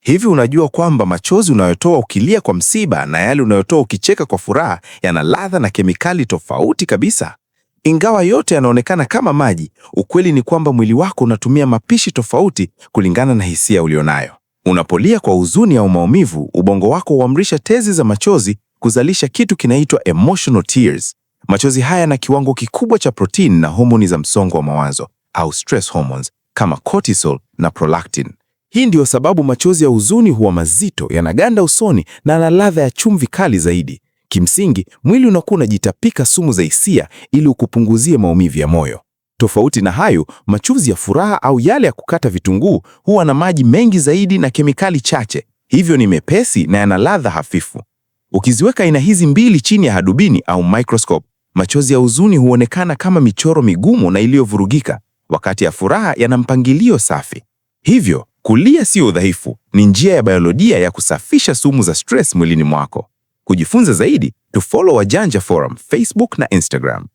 Hivi unajua kwamba machozi unayotoa ukilia kwa msiba na yale unayotoa ukicheka kwa furaha yana ladha na kemikali tofauti kabisa? Ingawa yote yanaonekana kama maji, ukweli ni kwamba mwili wako unatumia mapishi tofauti kulingana na hisia ulionayo. Unapolia kwa huzuni au maumivu, ubongo wako huamrisha tezi za machozi kuzalisha kitu kinaitwa emotional tears. Machozi haya yana kiwango kikubwa cha protini na homoni za msongo wa mawazo au stress hormones kama cortisol na prolactin. Hii ndiyo sababu machozi ya huzuni huwa mazito, yanaganda usoni na yana ladha ya chumvi kali zaidi. Kimsingi, mwili unakuwa unajitapika sumu za hisia ili ukupunguzie maumivu ya moyo. Tofauti na hayo, machozi ya furaha au yale ya kukata vitunguu huwa na maji mengi zaidi na kemikali chache, hivyo ni mepesi na yana ladha hafifu. Ukiziweka aina hizi mbili chini ya hadubini au microscope, machozi ya huzuni huonekana kama michoro migumu na iliyovurugika, wakati ya furaha yana mpangilio safi. Hivyo, kulia sio udhaifu, ni njia ya biolojia ya kusafisha sumu za stress mwilini mwako. Kujifunza zaidi, tufollow Wajanja Forum Facebook na Instagram.